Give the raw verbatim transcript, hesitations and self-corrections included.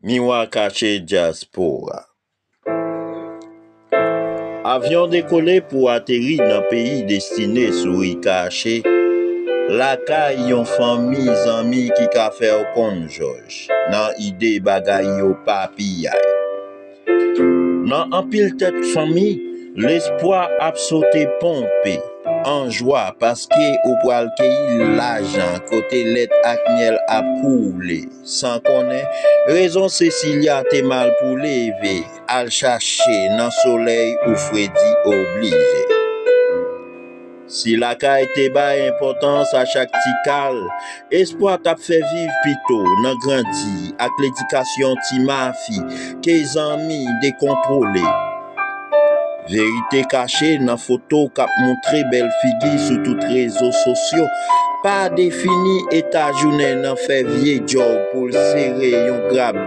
Miwa Kache Dyaspora. Avyon dekole pou ateri nan peyi destine souri kache, lakay yon fanmi zanmi ki ka fè w konn jòj nan ide bagay yo pa piyay. Nan anpil tèt fanmi, lespwa ap sote ponpe an jwa paske ou pral keyi lajan kote lèt ak myèl ap koule, san konnen rezon Sesilya te mal pou leve al chache nan solèy ou fredi oblije. Si lakay te bay enpòtans a chak ti kal, espwa t ap fè viv pito nan grandi ak ledikasyon ti mafi ke zanmi dekontwole. Verite kache nan foto k ap montre bèl figi sou tout rezo sosyo pa defini eta jounen nan fè vye djòb pou l sere yon grab